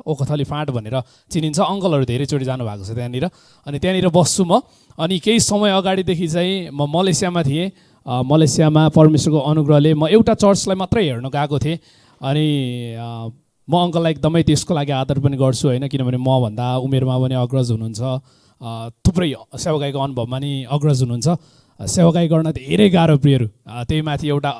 ओखथली फाँट भनेर चिनिन्छ। अङ्कलहरू धेरैचोटि जानुभएको छ त्यहाँनिर। अनि त्यहाँनिर बस्छु म। अनि केही समय अगाडिदेखि चाहिँ म मलेसियामा थिएँ। मलेसियामा परमेश्वरको अनुग्रहले म एउटा चर्चलाई मात्रै हेर्न गएको थिएँ। अनि म अङ्कललाई एकदमै त्यसको लागि आदर पनि गर्छु होइन, किनभने मभन्दा उमेरमा पनि अग्रज हुनुहुन्छ, थुप्रै सेवाकाईको अनुभवमा नि अग्रज हुनुहुन्छ। सेवाकाई गर्न धेरै गाह्रो प्रियहरू। त्यही माथि एउटा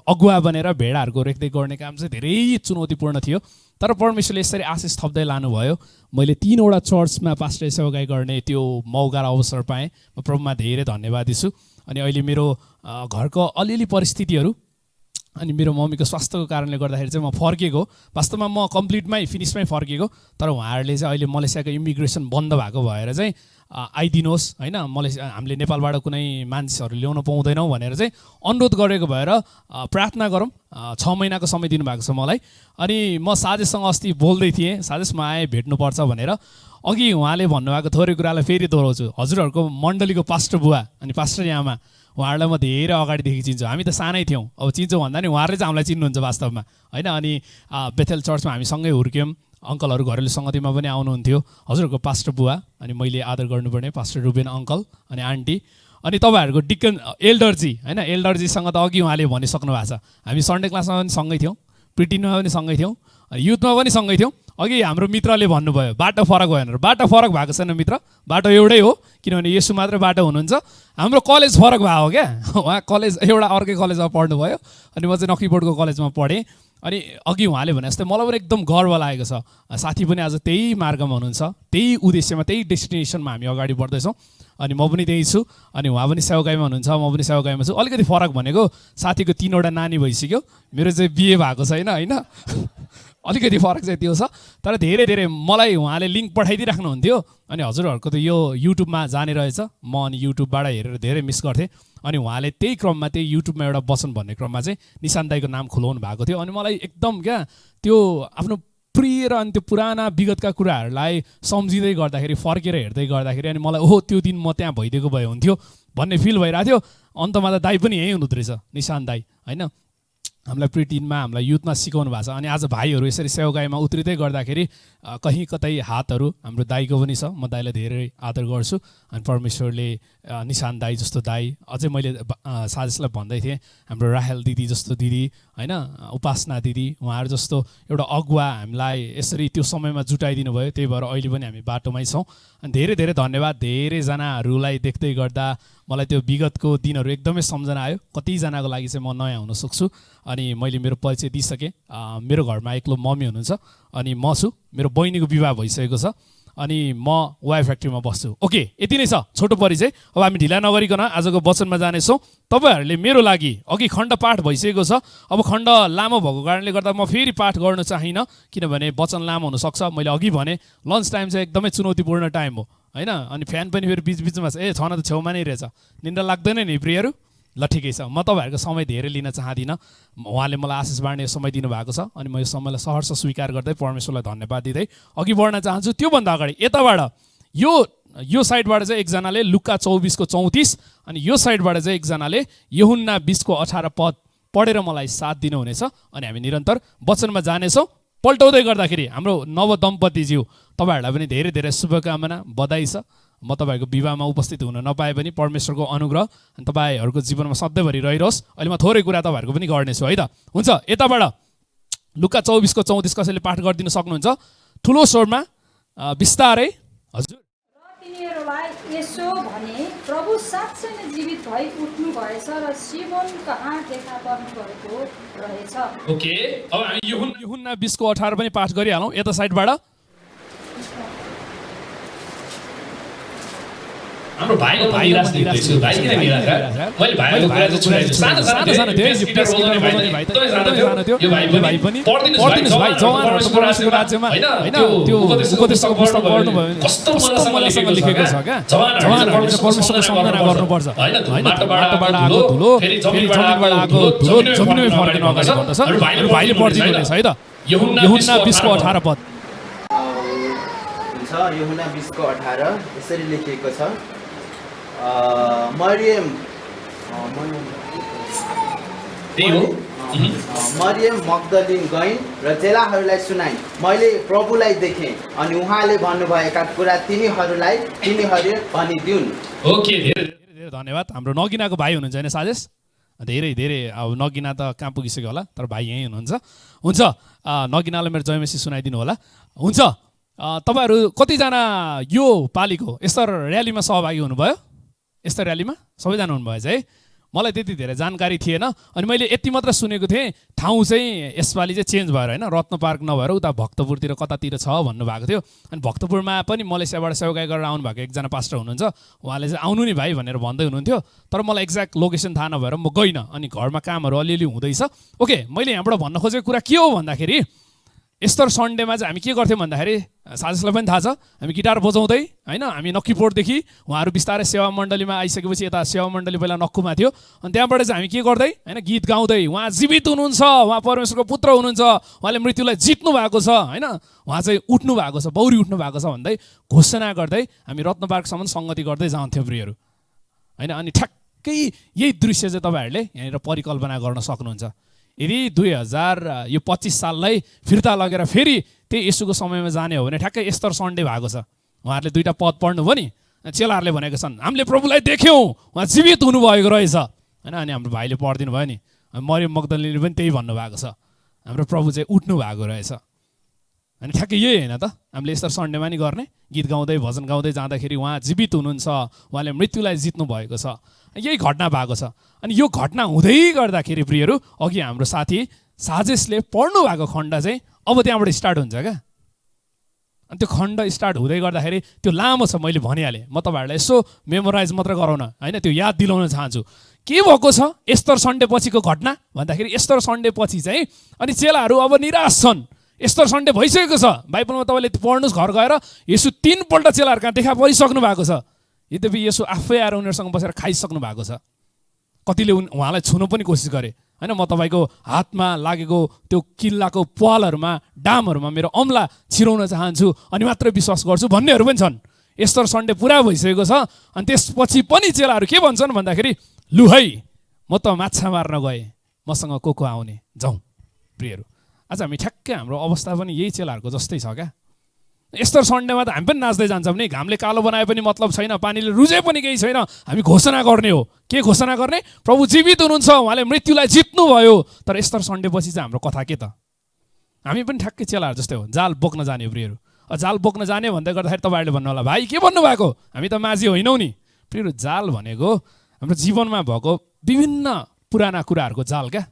अगुवा बनेर भेडाहरूको रेखदेख गर्ने काम चाहिँ धेरै चुनौतीपूर्ण थियो। तर परमेश्वरले यसरी आशिष थप्दै लानुभयो। मैले 3वटा चर्चमा पास्टर सेवाकाई गर्ने त्यो मौका र अवसर पाएँ। म प्रभुमा धेरै धन्यवादी छु। अनि अहिले मेरो घरको अलिअलि परिस्थितिहरू अनि मेरो मम्मीको स्वास्थ्यको कारणले गर्दाखेरि चाहिँ म फर्केको। वास्तवमा म कम्प्लिटमै फिनिसमै फर्केको। तर उहाँहरूले चाहिँ अहिले मलेसियाको इमिग्रेसन बन्द भएको भएर चाहिँ आइदिनुहोस् होइन, मलेसिया हामीले नेपालबाट कुनै मान्छेहरू ल्याउन पाउँदैनौँ भनेर चाहिँ अनुरोध गरेको भएर प्रार्थना गरौँ। 6 महिनाको समय दिनुभएको छ मलाई। अनि म साजेससँग अस्ति बोल्दै थिएँ, साजेस म आएँ भेट्नुपर्छ भनेर। अघि उहाँले भन्नुभएको थोरै कुरालाई फेरि दोहोऱ्याउँछु। हजुरहरूको मण्डलीको पास्टर बुवा अनि पास्टर आमा उहाँहरूलाई म धेरै अगाडिदेखि चिन्छु। हामी त सानै थियौँ, अब चिन्छौँ भन्दा नि उहाँहरूले चाहिँ हामीलाई चिन्नुहुन्छ वास्तवमा होइन। अनि बेथेल चर्चमा हामी सँगै हुर्क्यौँ। अङ्कलहरू घरेलु सङ्गतिमा पनि आउनुहुन्थ्यो। हजुरहरूको पास्टर बुवा अनि मैले आदर गर्नुपर्ने पास्टर रुबेन अङ्कल अनि आन्टी अनि तपाईँहरूको डिकन एल्डरजी होइन। एल्डरजीसँग त अघि उहाँले भनिसक्नु भएको छ। हामी सन्डे क्लासमा पनि सँगै थियौँ, प्रिटिनमा पनि सँगै थियौँ, युथमा पनि सँगै थियौँ। अघि हाम्रो मित्रले भन्नुभयो बाटो फरक भयो भनेर। बाटो फरक भएको छैन मित्र, बाटो एउटै हो, किनभने यसो मात्रै बाटो हुनुहुन्छ। हाम्रो कलेज फरक भएको हो क्या। उहाँ कलेज एउटा अर्कै कलेजमा पढ्नुभयो अनि म चाहिँ नक्कीबोर्डको कलेजमा पढेँ। अनि अघि उहाँले भने जस्तै मलाई पनि एकदम गर्व लागेको छ। साथी पनि आज त्यही मार्गमा हुनुहुन्छ, त्यही उद्देश्यमा, त्यही डेस्टिनेसनमा हामी अगाडि बढ्दैछौँ। अनि म पनि त्यही छु। अनि उहाँ पनि सेवाकाईमा हुनुहुन्छ, म पनि सेवाकाईमा छु। अलिकति फरक भनेको साथीको 3वटा नानी भइसक्यो, मेरो चाहिँ बिहे भएको छैन होइन। अलिकति फरक चाहिँ त्यो छ। तर धेरै धेरै मलाई उहाँले लिङ्क पठाइदिइराख्नुहुन्थ्यो। अनि हजुरहरूको त यो युट्युबमा जाने रहेछ। म अनि युट्युबबाट हेरेर धेरै मिस गर्थेँ। अनि उहाँले त्यही क्रममा त्यही युट्युबमा एउटा वचन भन्ने क्रममा चाहिँ निशान दाईको नाम खुलाउनु भएको थियो। अनि मलाई एकदम क्या त्यो आफ्नो प्रिय र अनि त्यो पुराना विगतका कुराहरूलाई सम्झिँदै गर्दाखेरि, फर्केर हेर्दै गर्दाखेरि अनि मलाई ओहो त्यो दिन म त्यहाँ भइदिएको भए हुन्थ्यो भन्ने फिल भइरहेको थियो। अन्तमा त दाई पनि यहीँ हुनुहुँदो रहेछ, निशान दाई होइन। हामीलाई प्रिटिनमा हामीलाई युथमा सिकाउनु भएको छ। अनि आज भाइहरू यसरी सेवाकाईमा उत्रिँदै गर्दाखेरि कहीँ कतै हातहरू हाम्रो दाईको पनि छ। म दाईलाई धेरै आदर गर्छु। अनि परमेश्वरले निशान दाई जस्तो दाई, अझै मैले साजेसलाई भन्दै थिएँ हाम्रो राहेल दिदी जस्तो दिदी होइन, उपासना दिदी, उहाँहरू जस्तो एउटा अगुवा हामीलाई यसरी त्यो समयमा जुटाइदिनु भयो। त्यही भएर अहिले पनि हामी बाटोमै छौँ। अनि धेरै धेरै धन्यवाद। धेरैजनाहरूलाई देख्दै गर्दा मलाई त्यो विगतको दिनहरू एकदमै सम्झना आयो। कतिजनाको लागि चाहिँ म नयाँ हुन सक्छु। अनि मैले मेरो परिचय दिइसकेँ। मेरो घरमा एक्लो मम्मी हुनुहुन्छ अनि म छु। मेरो बहिनीको विवाह भइसकेको छ अनि म वाइ फ्याक्ट्रीमा बस्छु। ओके, यति नै छ छोटो परिचय। अब हामी ढिला नगरिकन आजको वचनमा जानेछौँ। तपाईँहरूले मेरो लागि अघि खण्ड पाठ भइसकेको छ। अब खण्ड लामो भएको कारणले गर्दा म फेरि पाठ गर्न चाहिनँ, किनभने वचन लामो हुनसक्छ। मैले अघि भने लन्च टाइम चाहिँ एकदमै चुनौतीपूर्ण टाइम हो होइन। अनि फ्यान पनि फेरि बिचबिचमा छ। छन त छेउमा नै रहेछ, निन्द्रा लाग्दैन नि प्रियहरू। ल ठिकै छ, म तपाईँहरूको समय धेरै लिन चाहदिनँ। उहाँले मलाई आशिष बाँड्ने समय दिनुभएको छ अनि म यो समयलाई सहर्ष स्वीकार गर्दै परमेश्वरलाई धन्यवाद दिँदै अघि बढ्न चाहन्छु। त्योभन्दा अगाडि यताबाट यो साइडबाट चाहिँ एकजनाले लुका 24:34 अनि यो साइडबाट चाहिँ एकजनाले यूहन्ना 20:18 पद पढेर मलाई साथ दिनुहुनेछ। अनि हामी निरन्तर वचनमा जानेछौँ। पल्टाउँदै गर्दाखेरि हाम्रो नव दम्पतिज्यू तपाईँहरूलाई पनि धेरै धेरै शुभकामना, बधाई छ। म तपाईँहरूको विवाहमा उपस्थित हुन नपाए पनि परमेश्वरको अनुग्रह अनि तपाईँहरूको जीवनमा सधैँभरि रहिरहोस्। अहिले म थोरै कुरा तपाईँहरूको पनि गर्नेछु है त। हुन्छ, यताबाट लुका 24:34 कसैले पाठ गरिदिन सक्नुहुन्छ? ठुलो स्वरमा बिस्तारै। हजुर। तिनीहरूलाई यसो भने, प्रभु साँच्चै नै जीवित भई उठ्नु भएछ र सिमोन कहाँ देखा पर्नु भएको रहेछ। ओके, अब हामी यूहन्ना 20:18 पनि पाठ गरिहालौँ यता साइडबाट। हाम्रो भाइको निराश दिदैछु। भाइ किन निराश है? मैले भाइको कुरा चाहिँ सुनाइछु। सानो सानो थियो यो प्रेस बोल्ने भाइ एकदमै सानो थियो। यो भाइ पनि पढ्दिनुस् भाइ, जवानहरूको परमेश्वरको राज्यमा हैन त्यो उपदेशको पुस्तक पढ्नु भयो भने कस्तो मजासँग लेखेको छ क्या। जवानहरूले परमेश्वरको सम्झना गर्नुपर्छ हैन। माटोबाट आएको धुलो फेरि जमिनबाट आएको धुलो जमिनमै फर्किन अगाडि बढ्दछ। भाइले पढ्दिनु हुनेछ है त। यूहन्ना 20:18 पद हुन्छ। यूहन्ना 20:18 यसरी लेखिएको छ, मरियम मरियम मग्दलिन गइन् र चेलाहरूलाई सुनाइन्, मैले प्रभुलाई देखेँ अनि उहाँले भन्नुभएका कुरा तिनीहरूले भनिदिउन्। ओके, धेरै धेरै धन्यवाद। हाम्रो नगिनाको भाइ हुनुहुन्छ होइन साजेस? धेरै धेरै अब नगिना त कहाँ पुगिसक्यो होला, तर भाइ यहीँ हुनुहुन्छ। हुन्छ, नगिनालाई मेरो जयमसी सुनाइदिनु होला। हुन्छ, तपाईँहरू कतिजना यो पालिको यस्तर र्यालीमा सहभागी हुनुभयो? यस्तर र्यालीमा सबैजना हुनुभएछ है? मलाई त्यति धेरै जानकारी थिएन, अनि मैले यति मात्र सुनेको थिएँ ठाउँ चाहिँ यसपालि चाहिँ चेन्ज भएर होइन, रत्न पार्क नभएर उता भक्तपुरतिर कतातिर छ भन्नुभएको थियो। अनि भक्तपुरमा पनि मलेसियाबाट सेवाकाई गरेर आउनुभएको एकजना पास्टर हुनुहुन्छ, उहाँले चाहिँ आउनु नि भाइ भनेर भन्दै हुनुहुन्थ्यो, तर मलाई एक्ज्याक्ट लोकेसन थाहा नभएर म गइनँ। अनि घरमा कामहरू अलिअलि हुँदैछ। ओके, मैले यहाँबाट भन्न खोजेको कुरा के हो भन्दाखेरि एस्टर सन्डेमा चाहिँ हामी के गर्थ्यौँ भन्दाखेरि साजेसलाई पनि थाहा छ, हामी गिटार बजाउँदै होइन, हामी नक्कीपोर्टदेखि उहाँहरू बिस्तारै सेवा मण्डलीमा आइसकेपछि यता सेवा मण्डली पहिला नक्कुमा थियो, अनि त्यहाँबाट चाहिँ हामी के गर्दै होइन गीत गाउँदै उहाँ जीवित हुनुहुन्छ, उहाँ परमेश्वरको पुत्र हुनुहुन्छ, उहाँले मृत्युलाई जित्नु भएको छ होइन, उहाँ चाहिँ उठ्नु भएको छ, बौरी उठ्नु भएको छ भन्दै घोषणा गर्दै हामी रत्न पार्कसम्म सङ्गति गर्दै जान्थ्यौँ प्रियहरू होइन। अनि ठ्याक्कै यही दृश्य चाहिँ तपाईँहरूले यहाँनिर परिकल्पना गर्न सक्नुहुन्छ। यदि 2025 साललाई फिर्ता लगेर फेरि त्यही यसुको समयमा जाने हो भने ठ्याक्कै एस्टर सन्डे भएको छ। उहाँहरूले दुईवटा पद पढ्नुभयो नि, चेलाहरूले भनेको छन् हामीले प्रभुलाई देख्यौँ, उहाँ जीवित हुनुभएको रहेछ होइन। अनि हाम्रो भाइले पढिदिनु भयो नि, मरियम मग्दलिनीले पनि त्यही भन्नुभएको छ, हाम्रो प्रभु चाहिँ उठ्नु भएको रहेछ। अनि ठ्याक्कै यही होइन त, हामीले एस्टर सन्डेमा नि गर्ने, गीत गाउँदै भजन गाउँदै जाँदाखेरि उहाँ जीवित हुनुहुन्छ, उहाँले मृत्युलाई जित्नु भएको छ, यही घटना भएको छ। अनि यो घटना हुँदै गर्दाखेरि प्रियहरू अघि हाम्रो साथी साजेसले पढ्नु भएको खण्ड चाहिँ अब त्यहाँबाट स्टार्ट हुन्छ क्या। अनि त्यो खण्ड स्टार्ट हुँदै गर्दाखेरि त्यो लामो छ, मैले भनिहालेँ, म तपाईँहरूलाई यसो मेमोराइज मात्र गराउन होइन, त्यो याद दिलाउन चाहन्छु। के भएको छ एस्टर सन्डे पछिको घटना भन्दाखेरि एस्टर सन्डे पछि चाहिँ अनि चेलाहरू अब निराश छन्, एस्टर सन्डे भइसकेको छ। बाइबलमा तपाईँले पढ्नुहोस् घर गएर, यसु 3 पल्ट चेलाहरू कहाँ देखा परिसक्नु भएको छ, यद्यपि यसो आफै आएर उनीहरूसँग बसेर खाइसक्नु भएको छ। कतिले उहाँलाई छुन पनि कोसिस गरे होइन, म तपाईँको हातमा लागेको त्यो किल्लाको पालहरूमा डामहरूमा मेरो औँला छिराउन चाहन्छु अनि मात्र विश्वास गर्छु भन्नेहरू पनि छन्। एस्टर सन्डे पुरा भइसकेको छ। अनि त्यसपछि पनि चेलाहरू के भन्छन् भन्दाखेरि लु है म त माछा मार्न गएँ, मसँग को आउने, जाउँ। प्रियहरू आज हामी ठ्याक्कै हाम्रो अवस्था पनि यही चेलाहरूको जस्तै छ क्या। एस्टर सन्डेमा त हामी पनि नाच्दै जान्छौँ नि, घामले कालो बनाए पनि मतलब छैन, पानीले रुजे पनि केही छैन, हामी घोषणा गर्ने हो। के घोषणा गर्ने? प्रभु जीवित हुनुहुन्छ, उहाँले मृत्युलाई जित्नु भयो। तर एस्टर सन्डे पछि चाहिँ हाम्रो कथा के त? हामी पनि ठ्याक्कै चेलाहरू जस्तै हो, जाल बोक्न जाने हो प्रियहरू। जाल बोक्न जाने भन्दै गर्दाखेरि तपाईँहरूले भन्नु होला भाइ के भन्नुभएको, हामी त माझी होइनौ नि। प्रियहरू जाल भनेको हाम्रो जीवनमा भएको विभिन्न पुराना कुराहरूको जाल क्या।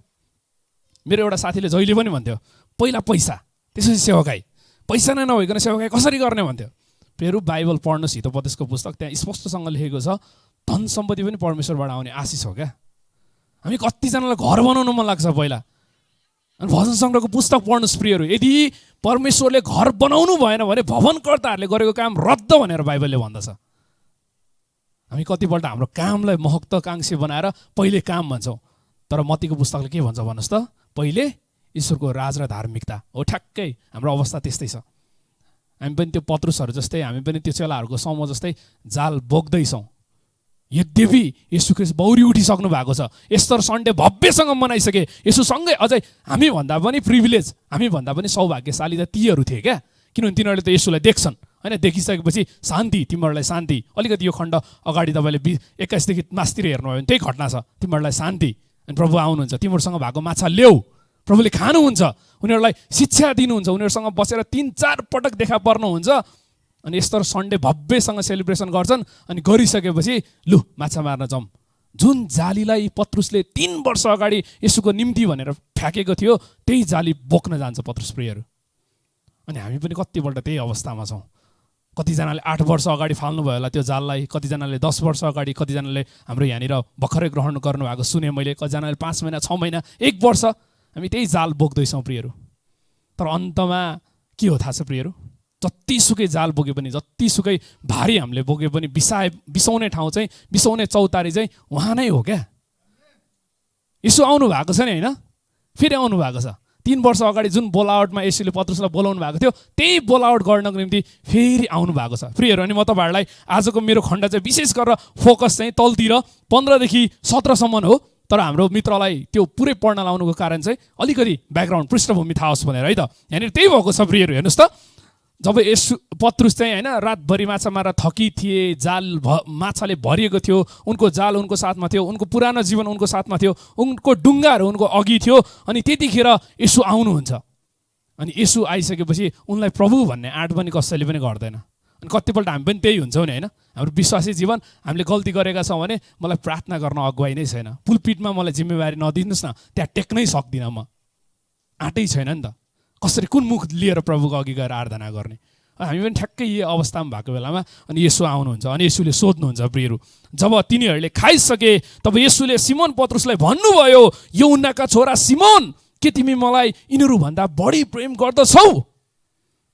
मेरो एउटा साथीले जहिले पनि भन्थ्यो पहिला पैसा त्यसपछि सेवाकाई, पैसा नै नभइकन सेवाकाई कसरी गर्ने भन्थ्यो। प्रियहरू बाइबल पढ्नुहोस्, हितोपदेशको पुस्तक, त्यहाँ स्पष्टसँग लेखेको छ धन सम्पत्ति पनि परमेश्वरबाट आउने आशिष हो क्या। हामी कतिजनालाई घर बनाउनु मन लाग्छ पहिला, अनि भजन सङ्ग्रहको पुस्तक पढ्नुहोस् प्रियहरू, यदि परमेश्वरले घर बनाउनु भएन भने भवनकर्ताहरूले गरेको काम रद्द भनेर बाइबलले भन्दछ। हामी कतिपल्ट हाम्रो कामलाई महत्त्वाकांक्षी बनाएर पहिले काम भन्छौँ, तर मत्तीको पुस्तकले के भन्छ भन्नुहोस् त, पहिले ईश्वरको राज र धार्मिकता हो। ठ्याक्कै हाम्रो अवस्था त्यस्तै छ। हामी पनि त्यो पत्रुसहरू जस्तै, हामी पनि त्यो चेलाहरूको समूह जस्तै जाल बोक्दैछौँ। यद्यपि यसु ख्रीष्ट बौरी उठिसक्नु भएको छ, एस्टर सन्डे भव्यसँग मनाइसके, यसुसँगै अझै हामीभन्दा पनि प्रिभिलेज, हामीभन्दा पनि सौभाग्यशाली त तीहरू थिए क्या, किनभने तिनीहरूले त यसुलाई देख्छन् होइन। देखिसकेपछि शान्ति, तिमीहरूलाई शान्ति। अलिकति यो खण्ड अगाडि तपाईँले 21देखि मासतिर हेर्नुभयो भने त्यही घटना छ, तिमीहरूलाई शान्ति, अनि प्रभु आउनुहुन्छ, तिमीहरूसँग भएको माछा ल्याऊ, प्रभुले खानुहुन्छ, उनीहरूलाई शिक्षा दिनुहुन्छ, उनीहरूसँग बसेर 3-4 पटक देखा पर्नुहुन्छ। अनि एस्टर सन्डे भव्यसँग सेलिब्रेसन गर्छन्। अनि गरिसकेपछि लु माछा मार्न जाउँ। जुन जालीलाई पत्रुसले 3 वर्ष अगाडि यसुको निम्ति भनेर फ्याँकेको थियो त्यही जाली बोक्न जान्छ पत्रुस प्रियहरू। अनि हामी पनि कतिपल्ट त्यही अवस्थामा छौँ। कतिजनाले 8 वर्ष अगाडि फाल्नुभयो होला त्यो जाललाई, कतिजनाले 10 वर्ष अगाडि, कतिजनाले हाम्रो यहाँनिर भर्खरै ग्रहण गर्नुभएको सुने मैले, कतिजनाले 5 महिना, 6 महिना, 1 वर्ष हामी त्यही जाल बोक्दैछौँ प्रियहरू। तर अन्तमा के हो थाहा छ प्रियहरू, जतिसुकै जाल बोके पनि, जतिसुकै भारी हामीले बोके पनि बिसाउने ठाउँ चाहिँ, बिसाउने चौतारी चाहिँ उहाँ नै हो क्या। यसो आउनु भएको छ नि होइन, फेरि आउनु भएको छ। 3 वर्ष अगाडि जुन बोलावटमा यसुले पत्रुसलाई बोलाउनु भएको थियो त्यही बोलावट गर्नको निम्ति फेरि आउनु भएको छ प्रियहरू। अनि म तपाईँहरूलाई आजको मेरो खण्ड चाहिँ विशेष गरेर फोकस चाहिँ तलतिर 15 देखि 17 सम्म हो। तर हाम्रो मित्रलाई त्यो पुरै पढ्न लाउनुको कारण चाहिँ अलिकति ब्याकग्राउन्ड पृष्ठभूमि थाहा होस् भनेर है त। यहाँनिर त्यही भएको छ प्रियहरू। हेर्नुहोस् त, जब पत्रुस चाहिँ होइन रातभरि माछा मारेर थकी थिए, माछाले भरिएको थियो, उनको जाल उनको साथमा थियो, उनको पुरानो जीवन उनको साथमा थियो, उनको डुङ्गाहरू उनको अघि थियो, अनि त्यतिखेर यसु आउनुहुन्छ। अनि यसु आइसकेपछि उनलाई प्रभु भन्ने आँट पनि कसैले पनि गर्दैन। अनि कतिपल्ट हामी पनि त्यही हुन्छौँ नि होइन, हाम्रो विश्वासी जीवन हामीले गल्ती गरेका छौँ भने मलाई प्रार्थना गर्न अगुवाई नै छैन, पुलपिटमा मलाई जिम्मेवारी नदिनुहोस् न, त्यहाँ टेक्नै सक्दिनँ म, आँटै छैन नि त, कसरी कुन मुख लिएर प्रभुको अघि गएर आराधना गर्ने। हामी पनि ठ्याक्कै यही अवस्थामा भएको बेलामा अनि यसु आउनुहुन्छ, अनि यसुले सोध्नुहुन्छ प्रियहरू, जब तिनीहरूले खाइसके तब यसुले सिमोन पत्रुसलाई भन्नुभयो, यूहन्नाका छोरा सिमोन, के तिमी मलाई यिनीहरूभन्दा बढी प्रेम गर्दछौ?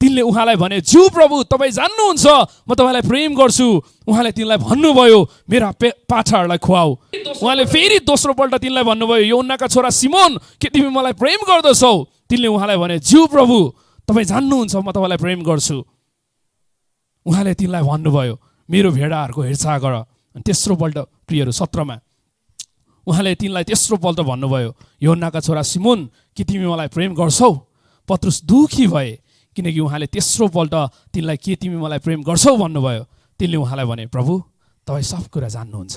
तिनले उहाँलाई भने, ज्यू प्रभु, तपाईँ जान्नुहुन्छ म तपाईँलाई प्रेम गर्छु। उहाँले तिनलाई भन्नुभयो, मेरा पाठाहरूलाई खुवाऊ। उहाँले फेरि दोस्रोपल्ट तिनलाई भन्नुभयो, यूहन्नाका छोरा सिमोन, के तिमी मलाई प्रेम गर्दछौ? तिनले उहाँलाई भने, ज्यू प्रभु, तपाईँ जान्नुहुन्छ म तपाईँलाई प्रेम गर्छु। उहाँले तिनलाई भन्नुभयो, मेरो भेडाहरूको हेरचाह गर। अनि तेस्रोपल्ट प्रियहरू 17मा उहाँले तिनलाई तेस्रोपल्ट भन्नुभयो, यूहन्नाका छोरा सिमोन, के तिमी मलाई प्रेम गर्छौ? पत्रुस दुखी भए, किनकि उहाँले तेस्रोपल्ट तिनलाई के तिमी मलाई प्रेम गर्छौ भन्नुभयो। तिनले उहाँलाई भने, प्रभु, तपाईँ सब कुरा जान्नुहुन्छ।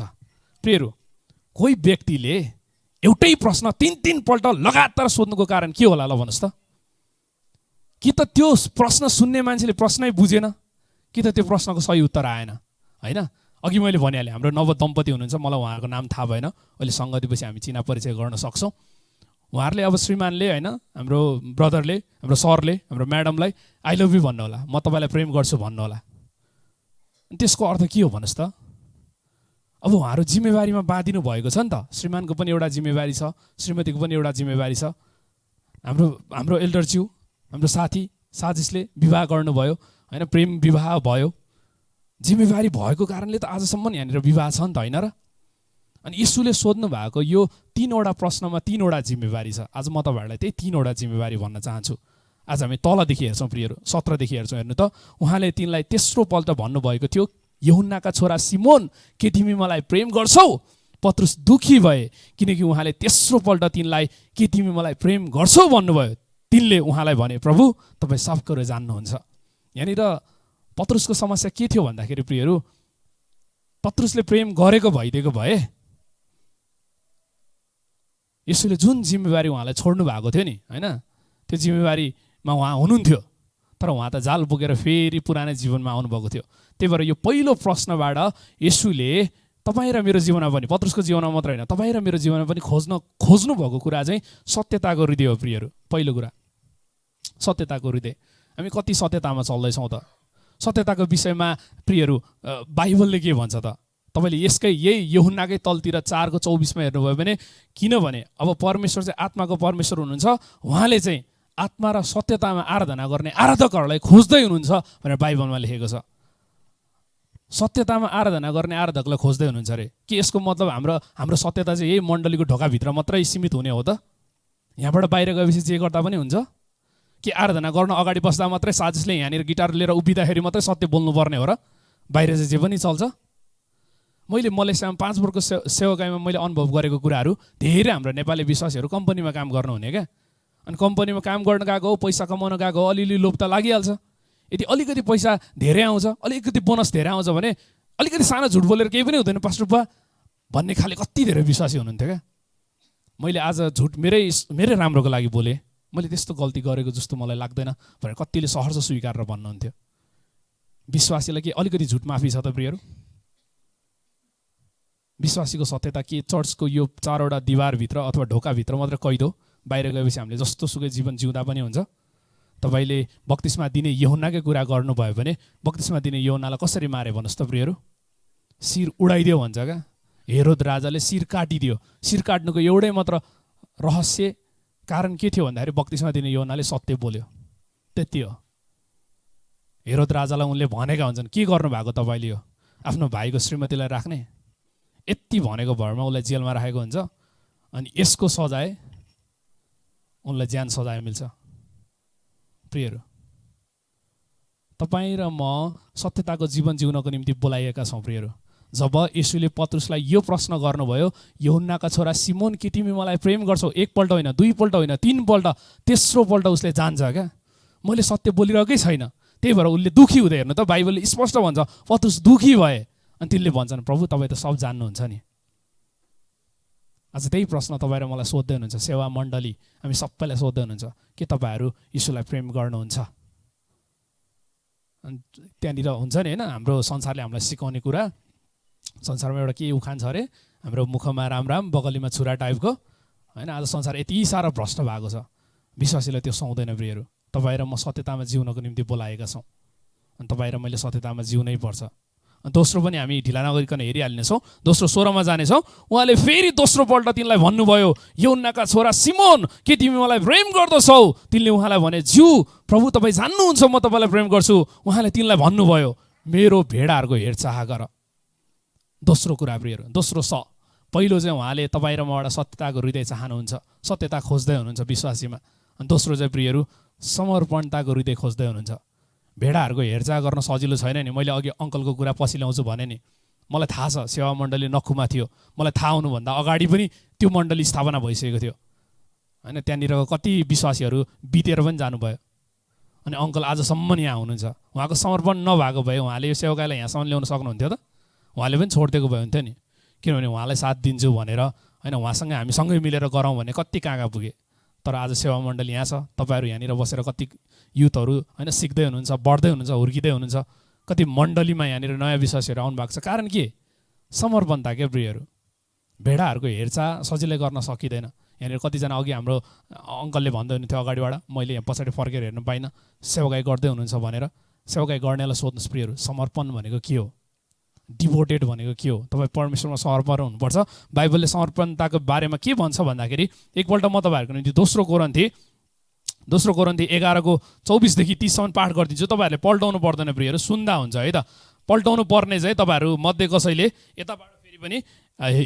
प्रियहरू, कोही व्यक्तिले एउटै प्रश्न 3 पल्ट लगातार सोध्नुको कारण के होला ल भन्नुहोस् त? कि त त्यो प्रश्न सुन्ने मान्छेले प्रश्नै बुझेन, कि त त्यो प्रश्नको सही उत्तर आएन होइन। अघि मैले भनिहालेँ, हाम्रो नव दम्पति हुनुहुन्छ, मलाई उहाँको नाम थाहा भएन, अहिले सङ्गतिपछि हामी चिना परिचय गर्न सक्छौँ। उहाँहरूले अब श्रीमानले होइन, हाम्रो ब्रदरले, हाम्रो सरले, हाम्रो म्याडमलाई आई लभ यु भन्नु होला, म तपाईँलाई प्रेम गर्छु भन्नु होला। त्यसको अर्थ के हो भन्नुहोस् त? अब उहाँहरू जिम्मेवारीमा बाँधिनु भएको छ नि त। श्रीमानको पनि एउटा जिम्मेवारी छ, श्रीमतीको पनि एउटा जिम्मेवारी छ। हाम्रो एल्डरज्यू, हाम्रो साथी साजिसले विवाह गर्नुभयो होइन, प्रेम विवाह भयो, जिम्मेवारी भएको कारणले त आजसम्म यहाँनिर विवाह छ नि त होइन र। अनि यसुले सोध्नु भएको यो 3वटा प्रश्नमा 3वटा जिम्मेवारी छ। आज म तपाईँहरूलाई त्यही 3वटा जिम्मेवारी भन्न चाहन्छु। आज हामी तलदेखि हेर्छौँ प्रियहरू, 17देखि हेर्छौँ। हेर्नु त, उहाँले तिनलाई तेस्रोपल्ट भन्नुभएको थियो, यूहन्नाका छोरा सिमोन, के तिमी मलाई प्रेम गर्छौ? पत्रुस दुखी भए, किनकि उहाँले तेस्रोपल्ट तिनलाई के तिमी मलाई प्रेम गर्छौ भन्नुभयो। तिनले उहाँलाई भने, प्रभु, तपाईँ सब कुरा जान्नुहुन्छ। यहाँनिर पत्रुसको समस्या के थियो भन्दाखेरि प्रियहरू, पत्रुसले प्रेम गरेको भइदिएको भए यसुले जुन जिम्मेवारी उहाँलाई छोड्नु भएको थियो नि होइन, त्यो जिम्मेवारीमा उहाँ हुनुहुन्थ्यो, तर उहाँ त जाल बोकेर फेरि पुरानै जीवनमा आउनुभएको थियो। त्यही भएर यो पहिलो प्रश्नबाट यसुले तपाईँ र मेरो जीवनमा पनि, पत्रुसको जीवनमा मात्र होइन, तपाईँ र मेरो जीवनमा पनि खोज्नु भएको कुरा चाहिँ सत्यताको हृदय हो प्रियहरू। पहिलो कुरा सत्यताको हृदय। हामी कति सत्यतामा चल्दैछौँ त? सत्यताको विषयमा प्रियहरू बाइबलले के भन्छ त? तपाईँले यही यूहन्नाकै तलतिर 4:24 हेर्नुभयो भने, किनभने अब परमेश्वर चाहिँ आत्माको परमेश्वर हुनुहुन्छ, उहाँले चाहिँ आत्मा र सत्यतामा आराधना गर्ने आराधकहरूलाई खोज्दै हुनुहुन्छ भनेर बाइबलमा लेखेको छ। सत्यतामा आराधना गर्ने आराधकलाई खोज्दै हुनुहुन्छ अरे। के यसको मतलब हाम्रो सत्यता चाहिँ यही मण्डलीको ढोकाभित्र मात्रै सीमित हुने हो त? यहाँबाट बाहिर गएपछि जे गर्दा पनि हुन्छ कि? आराधना गर्न अगाडि बस्दा मात्रै साजिसले यहाँनिर गिटार लिएर उभिँदाखेरि मात्रै सत्य बोल्नुपर्ने हो र? बाहिर चाहिँ जे पनि चल्छ? मैले मलेसियामा 5 वर्षको सेवाकाईमा मैले अनुभव गरेको कुराहरू, धेरै हाम्रो नेपाली विश्वासीहरू कम्पनीमा काम गर्नुहुने क्या। अनि कम्पनीमा काम गर्न गएको हो, पैसा कमाउन गएको हो, अलिअलि लोभ त लागिहाल्छ। यदि अलिकति पैसा धेरै आउँछ, अलिकति बोनस धेरै आउँछ भने अलिकति सानो झुट बोलेर केही पनि हुँदैन पास्टर बुवा भन्ने खाले कति धेरै विश्वासी हुनुहुन्थ्यो क्या। मैले आज झुट मेरै राम्रोको लागि बोलेँ, मैले त्यस्तो गल्ती गरेको जस्तो मलाई लाग्दैन भनेर कतिले सहर्ष स्वीकारेर भन्नुहुन्थ्यो। विश्वासीलाई के अलिकति झुट माफी छ त प्रियहरू? विश्वासीको सत्यता के चर्चको यो 4वटा दिवारभित्र अथवा ढोकाभित्र मात्र कैद हो? बाहिर गएपछि हामीले जस्तो सुकै जीवन जिउँदा पनि हुन्छ? तपाईँले बक्तिस्मा दिने यूहन्नाकै कुरा गर्नुभयो भने बक्तिस्मा दिने यूहन्नालाई कसरी मारे भन्नुहोस् त प्रियहरू? शिर उडाइदियो भन्छ क्या। हेरोद राजाले शिर काटिदियो। शिर काट्नुको एउटै मात्र रहस्य कारण के थियो भन्दाखेरि बक्तिस्मा दिने यूहन्नाले सत्य बोल्यो, त्यति हो। हेरोद राजालाई उनले भनेका हुन्छन्, के गर्नुभएको तपाईँले? यो आफ्नो भाइको श्रीमतीलाई राख्ने, यति भनेको भरमा उसलाई जेलमा राखेको हुन्छ। अनि यसको सजाय उनलाई ज्यान सजाय मिल्छ। प्रियहरू, तपाईँ र म सत्यताको जीवन जिउनको निम्ति बोलाइएका छौँ प्रियहरू। जब येशूले पत्रुसलाई यो प्रश्न गर्नुभयो, यूहन्नाका छोरा सिमोन के तिमी मलाई प्रेम गर्छौ? एकपल्ट होइन, दुईपल्ट होइन, तीनपल्ट, तेस्रोपल्ट उसले जान्छ क्या, मैले सत्य बोलिरहेकै छैन। त्यही भएर उसले दुखी हुँदै, हेर्नु त बाइबलले स्पष्ट भन्छ पत्रुस दुखी भए। अनि तिनले भन्छन् प्रभु तपाईँ त सब जान्नुहुन्छ नि। आज त्यही प्रश्न तपाईँ र मलाई सोध्दै हुनुहुन्छ, सेवा मण्डली हामी सबैलाई सोध्दै हुनुहुन्छ, के तपाईँहरू यीशुलाई प्रेम गर्नुहुन्छ? अनि त्यहाँनिर हुन्छ नि होइन, हाम्रो संसारले हामीलाई सिकाउने कुरा, संसारमा एउटा के उखान छ अरे, हाम्रो मुखमा राम राम बगलीमा छुरा टाइपको होइन। आज संसार यति साह्रो भ्रष्ट भएको छ, विश्वासीलाई त्यो सुहाउँदैन प्रियहरू। तपाईँ र म सत्यतामा जिउनको निम्ति बोलाएका छौँ, अनि तपाईँ र मैले सत्यतामा जिउनै पर्छ। अनि दोस्रो पनि हामी ढिला नगरिकन हेरिहाल्नेछौँ, दोस्रो 16मा जानेछौँ। उहाँले फेरि दोस्रोपल्ट तिनलाई भन्नुभयो, यूहन्नाका छोरा सिमोन के तिमी मलाई प्रेम गर्दछौ? तिनले उहाँलाई भने, ज्यू प्रभु तपाईँ जान्नुहुन्छ म तपाईँलाई प्रेम गर्छु। उहाँले तिनलाई भन्नुभयो, मेरो भेडाहरूको हेरचाह गर। दोस्रो कुरा प्रियहरू, दोस्रो पहिलो चाहिँ उहाँले तपाईँ र मबाट सत्यताको हृदय चाहनुहुन्छ, सत्यता खोज्दै हुनुहुन्छ विश्वासीमा। अनि दोस्रो चाहिँ प्रियहरू समर्पणताको हृदय खोज्दै हुनुहुन्छ। भेडाहरूको हेरचाह गर्न सजिलो छैन नि। मैले अघि अङ्कलको कुरा पछि ल्याउँछु भने नि, मलाई थाहा छ सेवा मण्डली नखुमा थियो, मलाई थाहा हुनुभन्दा अगाडि पनि त्यो मण्डली स्थापना भइसकेको थियो होइन। त्यहाँनिर कति विश्वासीहरू बितेर पनि जानुभयो। अनि अङ्कल आजसम्म यहाँ हुनुहुन्छ। उहाँको समर्पण नभएको भए उहाँले यो सेवकाईलाई यहाँसम्म ल्याउन सक्नुहुन्थ्यो त? उहाँले पनि छोडिदिएको भए हुन्थ्यो नि, किनभने उहाँलाई साथ दिन्छु भनेर होइन, उहाँसँग हामी सँगै मिलेर गरौँ भने कति कहाँ कहाँ पुगे। तर आज सेवा मण्डली यहाँ छ, तपाईँहरू यहाँनिर बसेर कति युथहरू होइन सिक्दै हुनुहुन्छ, बढ्दै हुनुहुन्छ, हुर्किँदै हुनुहुन्छ। कति मण्डलीमा यहाँनिर नयाँ विश्वासीहरू आउनु भएको छ। कारण के? समर्पणता के प्रियहरू। भेडाहरूको हेरचाह सजिलै गर्न सकिँदैन। यहाँनिर कतिजना अघि हाम्रो अङ्कलले भन्दै हुनुहुन्थ्यो अगाडिबाट, मैले यहाँ पछाडि फर्केर हेर्नु पाइनँ, सेवाकाई गर्दै हुनुहुन्छ भनेर। सेवाकाई गर्नेलाई सोध्नुहोस् प्रियहरू, समर्पण भनेको के हो? डिभोटेड भनेको के हो? तपाईँ परमेश्वरमा समर्पण हुनुपर्छ। बाइबलले समर्पणताको बारेमा के भन्छ भन्दाखेरि, एकपल्ट म तपाईँहरूको निम्ति दोस्रो कोरिन्थी 11:24 देखि 30 पाठ गरिदिन्छु। तपाईँहरूले पल्टाउनु पर्दैन प्रियहरू, सुन्दा हुन्छ है त। पल्टाउनु पर्ने चाहिँ तपाईँहरू मध्ये कसैले यताबाट फेरि पनि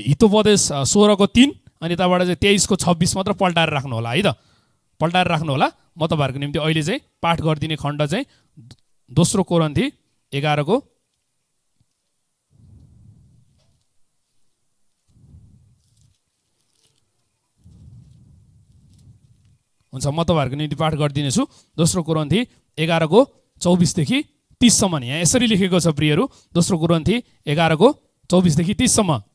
हितोपदेश 16:3 अनि यताबाट चाहिँ 23:26 मात्र पल्टाएर राख्नु होला है त, पल्टाएर राख्नु होला। म तपाईँहरूको निम्ति अहिले चाहिँ पाठ गरिदिने खण्ड चाहिँ दोस्रो कोरिन्थी 11 हुन्छ, म तपाईँहरूको निम्ति पाठ गरिदिनेछु। दोस्रो कोरिन्थी 11:24 देखि 30 यहाँ यसरी लेखेको छ प्रियहरू। दोस्रो कोरिन्थी 11:24 देखि 30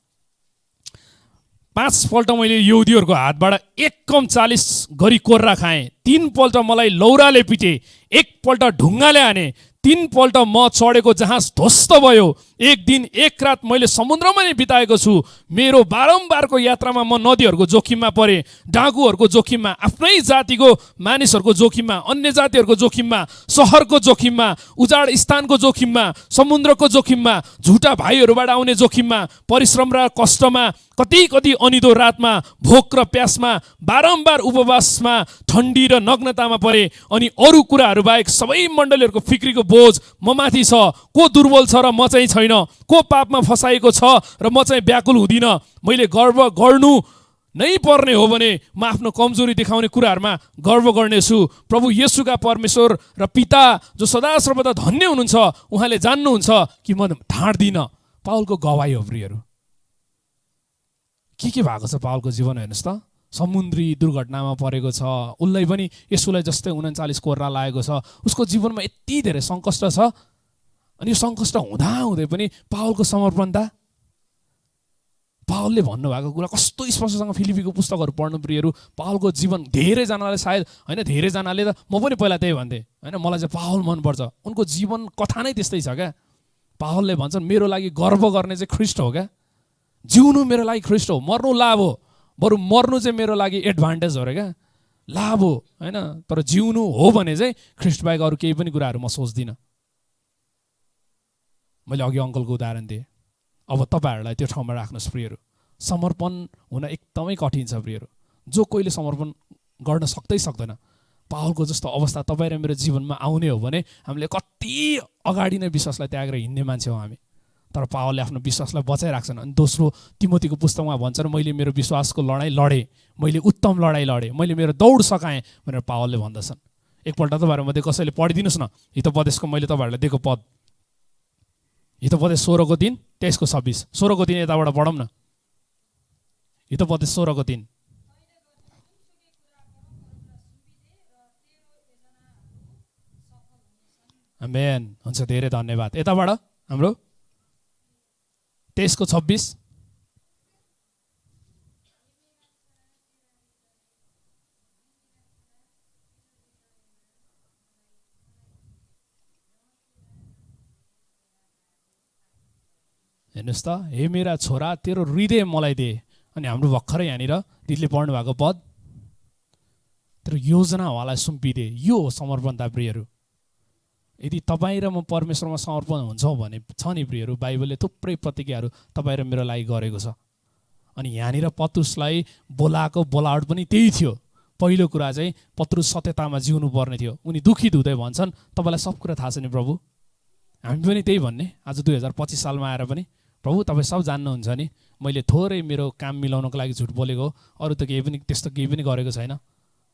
5 पल्ट मैले यहुदीहरूको हातबाट 1:40 गरी कोर्रा खाएँ, 3 पल्ट मलाई लौराले पिटे, 1 पल्ट ढुङ्गाले हाने, 3 पल्ट म चढेको जहाज ध्वस्त भयो, 1 दिन 1 रात मैले समुद्रमा नै बिताएको छु। मेरो बारम्बारको यात्रामा म नदीहरूको जोखिममा परेँ, डाँगुहरूको जोखिममा, आफ्नै जातिको मानिसहरूको जोखिममा, अन्य जातिहरूको जोखिममा, सहरको जोखिममा, उजाड स्थानको जोखिममा, समुद्रको जोखिममा, झुटा भाइहरूबाट आउने जोखिममा, परिश्रम र कष्टमा, कति अनिदो रातमा, भोक र प्यासमा, बारम्बार उपवासमा, ठन्डी र नग्नतामा परे। अनि अरू कुराहरू बाहेक सबै मण्डलीहरूको फिक्रीको बोझ म माथि छ। को दुर्बल छ र म चाहिँ छैन? को पापमा फसाएको छ र म चाहिँ व्याकुल हुँदिनँ? मैले गर्व गर्नु नै पर्ने हो भने म आफ्नो कमजोरी देखाउने कुराहरूमा गर्व गर्नेछु। प्रभु येशूका परमेश्वर र पिता जो सदा सर्वदा धन्य हुनुहुन्छ, उहाँले जान्नुहुन्छ कि म ढाँट्दिनँ। पावलको गवाही हो प्रियहरू। के भएको छ पावलको जीवन हेर्नुहोस् त। समुद्री दुर्घटनामा परेको छ, उसलाई पनि येशूलाई जस्तै 39 कोर्रा लागेको छ। उसको जीवनमा यति धेरै सङ्कष्ट छ। अनि यो सङ्कष्ट हुँदाहुँदै पनि पावलको समर्पणता, पावलले भन्नुभएको कुरा कस्तो स्पष्टसँग फिलिपीको पुस्तकहरू पढ्नु प्रियहरू। पावलको जीवन धेरैजनाले सायद होइन, धेरैजनाले त म पनि पहिला त्यही भन्थेँ होइन, मलाई चाहिँ पावल मनपर्छ। उनको जीवन कथा नै त्यस्तै छ क्या। पावलले भन्छन् मेरो लागि गर्व गर्ने चाहिँ ख्रिस्ट हो क्या, जिउनु मेरो लागि ख्रिस्ट हो, मर्नु लाभ हो। बरु मर्नु चाहिँ मेरो लागि एडभान्टेज हो र क्या, लाभ हो होइन। तर जिउनु हो भने चाहिँ ख्रिस्ट बाहेक अरू केही पनि कुराहरू म सोच्दिनँ। मैले अघि अङ्कलको उदाहरण दिएँ। अब तपाईँहरूलाई त्यो ठाउँमा राख्नुहोस् प्रियहरू। समर्पण हुन एकदमै कठिन छ प्रियहरू। जो कोहीले समर्पण गर्न सक्दैन। पावलको जस्तो अवस्था तपाईँ र मेरो जीवनमा आउने हो भने हामीले कति अगाडि नै विश्वासलाई त्यागेर हिँड्ने मान्छे हौँ हामी। तर पावलले आफ्नो विश्वासलाई बचाइराख्छन्। अनि दोस्रो तिमोथीको पुस्तकमा भन्छन्, मैले मेरो विश्वासको लडाइँ लडेँ, मैले उत्तम लडाइँ लडेँ, मैले मेरो दौड सकाएँ भनेर पावलले भन्दछन्। एकपल्ट तपाईँहरूमध्ये कसैले पढिदिनुहोस् न हितोपदेशको मैले तपाईँहरूलाई दिएको पद। हितोपदेश 16 को 3, 23 को 26। 16 को 3 यताबाट पढौँ न। हितोपदेश 16 को 3। आमेन। हुन्छ, धेरै धन्यवाद। यताबाट हाम्रो 23 को 26। हेर्नुहोस् त, हे मेरा छोरा तेरो हृदय मलाई दे। अनि हाम्रो भर्खरै यहाँनिर दिदीले पढ्नु भएको पद, तेरो योजनाहरूलाई सुम्पिदे। यो हो समर्पणता प्रियहरू। यदि तपाईँ र म परमेश्वरमा समर्पण हुन्छौँ भने छ नि प्रियहरू, बाइबलले थुप्रै प्रतिज्ञाहरू तपाईँ र मेरो लागि गरेको छ। अनि यहाँनिर पत्रुसलाई बोलाएको बोलावट पनि त्यही थियो। पहिलो कुरा चाहिँ पत्रुस सत्यतामा जिउनु पर्ने थियो। उनी दुखित हुँदै भन्छन्, तपाईँलाई सब कुरा थाहा छ नि प्रभु। हामी पनि त्यही भन्ने। आज 2025 सालमा आएर पनि, प्रभु तपाईँ सब जान्नुहुन्छ नि, मैले थोरै मेरो काम मिलाउनको लागि झुट बोलेको हो, अरू त केही पनि त्यस्तो केही पनि गरेको छैन।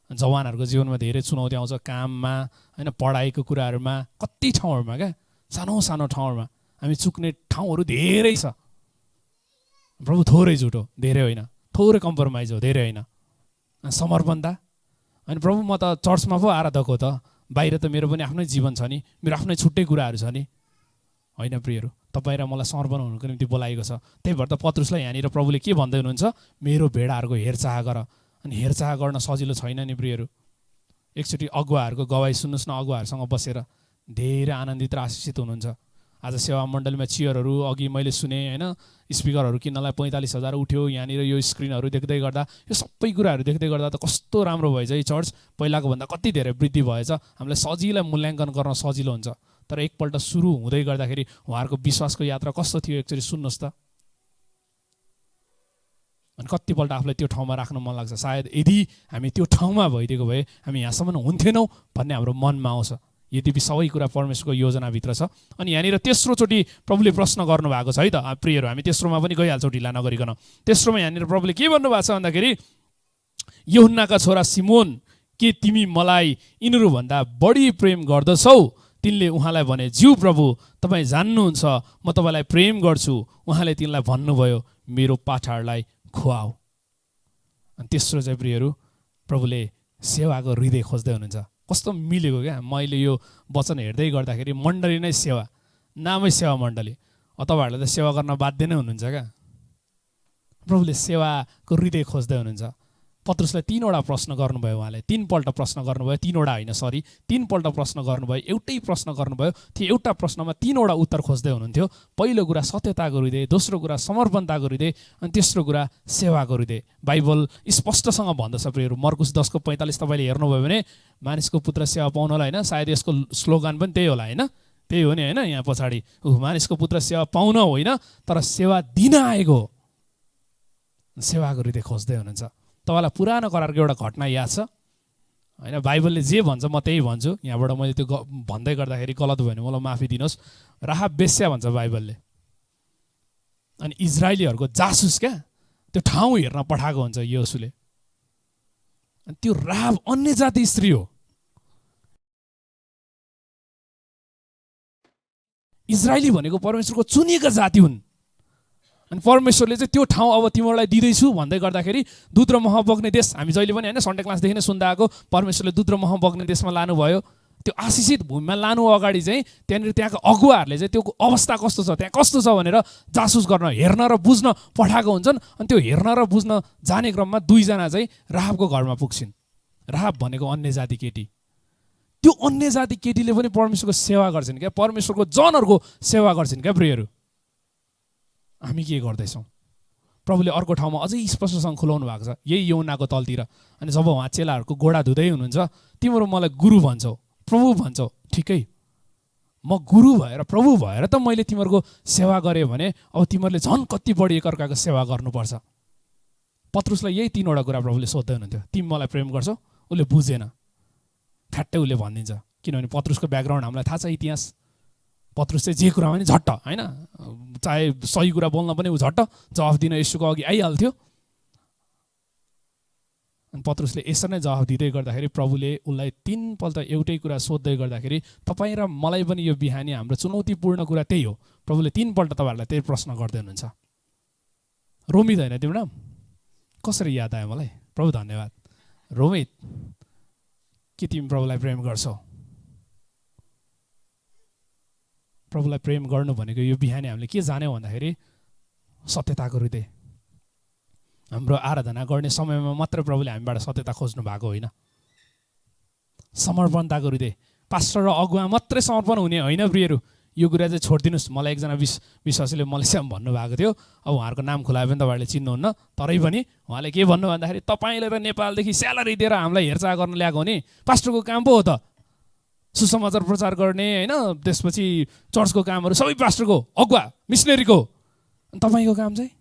जवानहरूको जीवनमा धेरै चुनौती आउँछ, काममा होइन, पढाइको कुराहरूमा, कति ठाउँहरूमा क्या, सानो सानो ठाउँहरूमा हामी चुक्ने ठाउँहरू धेरै छ। प्रभु थोरै झुट हो, धेरै होइन। थोरै कम्प्रोमाइज हो, धेरै होइन। समर्पणता। अनि प्रभु म त चर्चमा पो आराधक हो त, बाहिर त मेरो पनि आफ्नै जीवन छ नि, मेरो आफ्नै छुट्टै कुराहरू छ नि। होइन प्रियहरू, तपाईँ र मलाई समर्पण हुनुको निम्ति बोलाएको छ। त्यही भएर त पत्रुसलाई यहाँनिर प्रभुले के भन्दै हुनुहुन्छ, मेरो भेडाहरूको हेरचाह गर। अनि हेरचाह गर्न सजिलो छैन नि प्रियहरू। एकचोटि अगुवाहरूको गवाई सुन्नुहोस् न, अगुवाहरूसँग बसेर धेरै आनन्दित र आशिषित हुनुहुन्छ। आज सेवा मण्डलीमा चेयरहरू अघि मैले सुने होइन, स्पिकरहरू किन्नलाई 45,000 उठ्यो। यहाँनिर यो स्क्रिनहरू देख्दै गर्दा, यो सबै कुराहरू देख्दै गर्दा त कस्तो राम्रो भएछ यो चर्च। पहिलाको भन्दा कति धेरै वृद्धि भएछ। हामीलाई सजिलै मूल्याङ्कन गर्न सजिलो हुन्छ। तर एकपल्ट सुरु हुँदै गर्दाखेरि उहाँहरूको विश्वासको यात्रा कस्तो थियो एकचोटि सुन्नुहोस् त। अनि कतिपल्ट आफूलाई त्यो ठाउँमा राख्न मन लाग्छ। सायद यदि हामी त्यो ठाउँमा भइदिएको भए हामी यहाँसम्म हुन्थेनौँ भन्ने हाम्रो मनमा आउँछ। यद्यपि सबै कुरा परमेश्वरको योजनाभित्र छ। अनि यहाँनिर तेस्रोचोटि प्रभुले प्रश्न गर्नुभएको छ है त प्रियहरू। हामी तेस्रोमा पनि गइहाल्छौँ ढिला नगरिकन। तेस्रोमा यहाँनिर प्रभुले के भन्नुभएको छ भन्दाखेरि, यूहन्नाका छोरा सिमोन, के तिमी मलाई यिनीहरूभन्दा बढी प्रेम गर्दछौ? तिनले उहाँलाई भने, ज्यू प्रभु, तपाईँ जान्नुहुन्छ म तपाईँलाई प्रेम गर्छु। उहाँले तिनलाई भन्नुभयो, मेरो पाठाहरूलाई खुवाऊ। अनि तेस्रो चाहिँ प्रियहरू, प्रभुले सेवाको हृदय खोज्दै हुनुहुन्छ। कस्तो मिलेको क्या, मैले यो वचन हेर्दै गर्दाखेरि मण्डली नै सेवा, नामै सेवा मण्डली। तपाईँहरूले त सेवा गर्न बाध्य नै हुनुहुन्छ क्या। प्रभुले सेवाको हृदय खोज्दै हुनुहुन्छ। पत्रुसलाई 3वटा प्रश्न गर्नुभयो उहाँले, 3पल्ट प्रश्न गर्नुभयो, 3वटा होइन सरी 3पल्ट प्रश्न गर्नुभयो, एउटै प्रश्न गर्नुभयो। त्यो एउटा प्रश्नमा 3वटा उत्तर खोज्दै हुनुहुन्थ्यो। पहिलो कुरा सत्यताको हृदय, दोस्रो कुरा समर्पणताको हृदय, अनि तेस्रो कुरा सेवाको हृदय। बाइबल स्पष्टसँग भन्दछ प्रियहरू, मर्कुस 10:45 तपाईँले हेर्नुभयो भने, मानिसको पुत्र सेवा पाउनलाई होइन, सायद यसको स्लोगान पनि त्यही होला होइन, त्यही हो नि होइन, यहाँ पछाडि मानिसको पुत्र सेवा पाउन होइन तर सेवा दिन आएको। सेवाको हृदय खोज्दै हुनुहुन्छ। तपाईँलाई पुरानो करारको एउटा घटना याद छ होइन? बाइबलले जे भन्छ म त्यही भन्छु। यहाँबाट मैले त्यो भन्दै गर्दाखेरि गलत भयो भने मलाई माफी दिनुहोस्। राहाब बेस्या भन्छ बाइबलले। अनि इजरायलीहरूको जासुस क्या, त्यो ठाउँ हेर्न पठाएको हुन्छ योसुले। अनि त्यो राहाब अन्य जाति स्त्री हो। इजरायली भनेको परमेश्वरको चुनिएका जाति हुन्। अनि परमेश्वरले चाहिँ त्यो ठाउँ अब तिमीहरूलाई दिँदैछु भन्दै गर्दाखेरि दुध र मह बग्ने देश, हामी जहिले पनि होइन सन्डे क्लासदेखि नै सुन्दा आएको, परमेश्वरले दुध र मह बग्ने देशमा लानुभयो। त्यो आशिषित भूमिमा लानु अगाडि चाहिँ त्यहाँनिर त्यहाँको अगुवाहरूले चाहिँ त्यो अवस्था कस्तो छ, त्यहाँ कस्तो छ भनेर जासुस गर्न, हेर्न र बुझ्न पठाएको हुन्छन्। अनि त्यो हेर्न र बुझ्न जाने क्रममा 2 जना चाहिँ राहाबको घरमा पुग्छिन्। राहाब भनेको अन्य जाति केटी। त्यो अन्य जाति केटीले पनि परमेश्वरको सेवा गर्छिन् क्या, परमेश्वरको जनहरूको सेवा गर्छिन् क्या प्रियहरू। हामी के गर्दैछौँ? प्रभुले अर्को ठाउँमा अझै स्पष्टसँग खुलाउनु भएको छ, यही यूहन्नाको तलतिर। अनि जब उहाँ चेलाहरूको गोडा धुँदै हुनुहुन्छ, तिम्रो मलाई गुरु भन्छौ, प्रभु भन्छौ, ठिकै, म गुरु भएर प्रभु भएर त मैले तिमीहरूको सेवा गरेँ भने अब तिमीहरूले झन् कति बढी एकअर्काको सेवा गर्नुपर्छ। पत्रुसलाई यही 3वटा कुरा प्रभुले सोध्दै हुनुहुन्थ्यो। तिमी मलाई प्रेम गर्छौ? उसले बुझेन, ठ्याट्टै उसले भनिदिन्छ। किनभने पत्रुसको ब्याकग्राउन्ड हामीलाई थाहा छ, इतिहास। पत्रुस चाहिँ जे कुरामा पनि झट्ट होइन, चाहे सही कुरा बोल्न पनि ऊ झट्ट जवाफ दिन यसुको अघि आइहाल्थ्यो। अनि पत्रुसले यसरी नै जवाफ दिँदै गर्दाखेरि प्रभुले उसलाई 3 पल्ट एउटै कुरा सोध्दै गर्दाखेरि तपाईँ र मलाई पनि यो बिहानी हाम्रो चुनौतीपूर्ण कुरा त्यही हो। प्रभुले 3 पल्ट तपाईँहरूलाई त्यही प्रश्न गर्दै हुनुहुन्छ। रोमित होइन तिम्रो नाम? कसरी याद आयो मलाई? प्रभु धन्यवाद। रोमित, के तिमी प्रभुलाई प्रेम गर्छौ? प्रभुलाई प्रेम गर्नु भनेको यो बिहानी हामीले के जान्यौँ भन्दाखेरि सत्यताको हृदय। हाम्रो आराधना गर्ने समयमा मात्र प्रभुले हामीबाट सत्यता खोज्नु भएको होइन। समर्पणताको हृदय। पास्टर र अगुवा मात्रै समर्पण हुने होइन प्रियहरू। यो कुरा चाहिँ छोडिदिनुहोस्। मलाई एकजना विश्वासीले मलेसियामा भन्नुभएको थियो, अब उहाँहरूको नाम खुलायो भने तपाईँहरूले चिन्नुहुन्न, तरै पनि उहाँले के भन्नु भन्दाखेरि तपाईँले त नेपालदेखि स्यालेरी दिएर हामीलाई हेरचाह गर्न ल्याएको हो नि, पास्टरको काम पो हो त, सुसमाचार प्रचार गर्ने होइन, त्यसपछि चर्चको कामहरू सबै पास्टरको, अगुवा मिसनरीको, अनि तपाईँको काम चाहिँ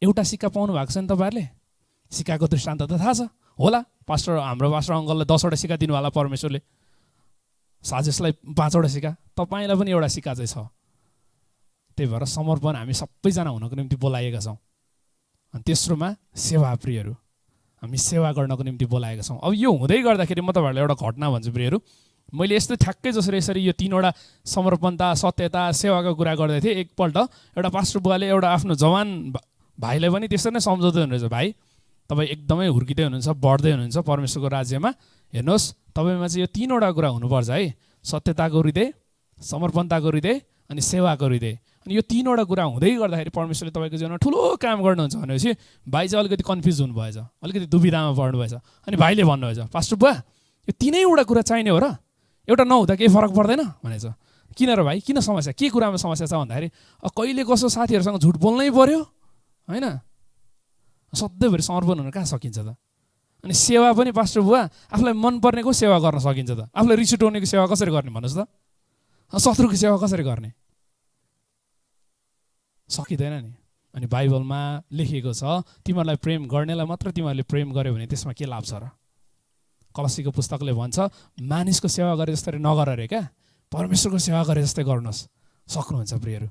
एउटा सिक्का पाउनु भएको छ नि तपाईँहरूले? सिक्काको दृष्टान्त त थाहा छ होला। हाम्रो पास्टर अङ्कललाई 10वटा सिक्का दिनु होला परमेश्वरले, साजेसलाई 5वटा सिक्का, तपाईँलाई पनि एउटा सिक्का चाहिँ छ। त्यही भएर समर्पण हामी सबैजना हुनको निम्ति बोलाएका छौँ। अनि तेस्रोमा सेवा प्रियहरू, हामी सेवा गर्नको निम्ति बोलाएका छौँ। अब यो हुँदै गर्दाखेरि म तपाईँहरूलाई एउटा घटना भन्छु प्रियहरू। मैले यस्तो ठ्याक्कै जसरी यसरी यो 3वटा समर्पणता, सत्यता, सेवाको कुरा गर्दै थिएँ, एकपल्ट एउटा पास्टर बुवाले एउटा आफ्नो जवान भाइलाई पनि त्यसरी नै सम्झाउँदै हुनुहुन्छ, भाइ तपाईँ एकदमै हुर्किँदै हुनुहुन्छ, बढ्दै हुनुहुन्छ परमेश्वरको राज्यमा, हेर्नुहोस् तपाईँमा चाहिँ यो 3वटा कुरा हुनुपर्छ है, सत्यताको हृदय, समर्पणताको हृदय अनि सेवाको हृदय। अनि यो 3वटा कुरा हुँदै गर्दाखेरि परमेश्वरले तपाईँको जीवनमा ठुलो काम गर्नुहुन्छ भनेपछि भाइ चाहिँ अलिकति कन्फ्युज हुनुभएछ, अलिकति दुविधामा पर्नुभएछ। अनि भाइले भन्नुभएछ, पास्टर बुवा यो 3वटा कुरा चाहिने हो र? एउटा नहुँदा केही फरक पर्दैन भनेछ। किन र भाइ, किन समस्या, के कुरामा समस्या छ भन्दाखेरि कहिले कसो साथीहरूसँग झुट बोल्नै पर्यो होइन, सधैँभरि समर्पण हुन कहाँ सकिन्छ त? अनि सेवा पनि पास्टर बुवा आफूलाई मनपर्नेको सेवा गर्न सकिन्छ त? आफूलाई रिस उठाउनेको सेवा कसरी गर्ने भन्नुहोस् त? शत्रुको सेवा कसरी गर्ने? सकिँदैन नि। अनि बाइबलमा लेखिएको छ तिमीहरूलाई प्रेम गर्नेलाई मात्र तिमीहरूले प्रेम गर्यो भने त्यसमा के लाभ छ र? कलसीको पुस्तकले भन्छ मानिसको सेवा गरे जस्तै नगर अरे क्या, परमेश्वरको सेवा गरे जस्तै गर्नुहोस्, सक्नुहुन्छ प्रियहरू।